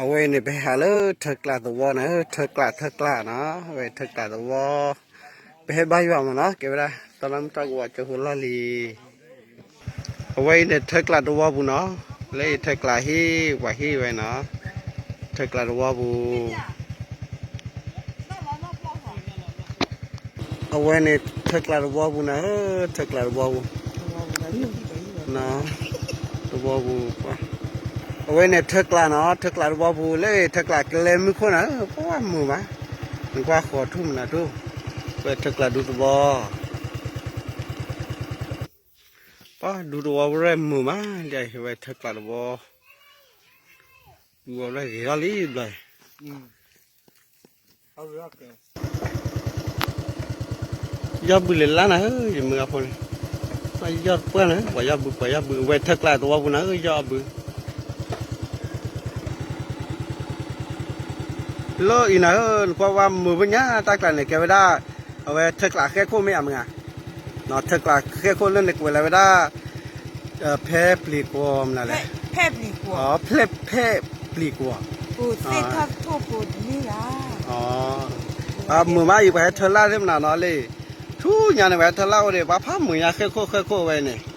အဝဲအံၤန့ၣ် ပဟဲဟးလၢထၢကျးသဝီန့ၣ်, ထၢကျး ထၢကျးနီၤ, အဝဲထၢကျးသဝီ, ပဟဲဘါယွၤမးနီၤ, ကဲဝဲဒၣ် တၢ်လၢမုၢ်တၢ်ကဝီၤကၠိဖိလီၢ်လံၤ. အဝဲအံၤန့ၣ် ထၢကျးသဝီပူၤနီၤ, လၢအံၤထၢကျးဟ့ၣ် ပှၤဟ့ၣ်ဝဲနီၤ, ထၢကျးသဝီပူၤ အဝဲန့ၣ် ထၢကျးတဝီပူၤန့ၣ်, ထၢကျးတဝီပူၤ, တဝီပူၤ, အဝဲန့ၣ်ထၢကျးနီၤ, ထၢကျးတဝီပူၤ လၢထၢကျးကလဲမုၢ်ခိၣ်န့ၣ်, ပှၤမုာ်မး, နကွၢ်ဃီၤထူၣ်မနုၤထူၣ်, ဝဲထၢကျးဒူသဝီ, ပှၤဒူသဝီပရဲၣ်မုာ်မး, လၢဝဲထၢကျးတဝီ, ဒူအီၤရဲၣ်ဂ့ၤထီၣ်လံဘျီ ယီၢ်ဘုလၢလါနၤဧၢ, ယမုၢ်ဂၤဖိန့ၣ်, ပှၤယီၢ်ပှၢ်န့ၣ်, ပှၤယီၢ်ဘု ပှၤယီၢ်ဘု အဝဲထၢကျးတဝီပူၤနၤဧၢ, ယီၢ်အဘု လၢအံၤနၤဧၢ, နကွၢ်ဝဲမုာ်ဖိညါတၢ်ကျးန့ၣ် ကဲဝဲဒၣ်, အဝဲထၢကျးဃဲၢ်ခိၣ်မ့ၢ်အမုၢ်ဂၤ, ထၢကျးဃဲၢ်ခိၣ်လၢန့ၣ်ကွဲးလီၤဝဲဒၣ်, ဖဲပျံၤကွီၤမနုၤလဲၣ်, ဖဲပျံၤကွီၤ, ဖဲပျံၤကွီၤ, အမုာ်မးအံၤပှၤဟဲထၢလၢ်သ့ၣ်မနုၤနီၤလံ, ဆူညါန့ၣ် ပှၤဟဲထၢလၢ်အိၣ်ဒီး ပှၤဖးမုာ်ညါဃဲၢ်ခိၣ်ဃဲၢ်ခိၣ်ဝဲန့ၣ်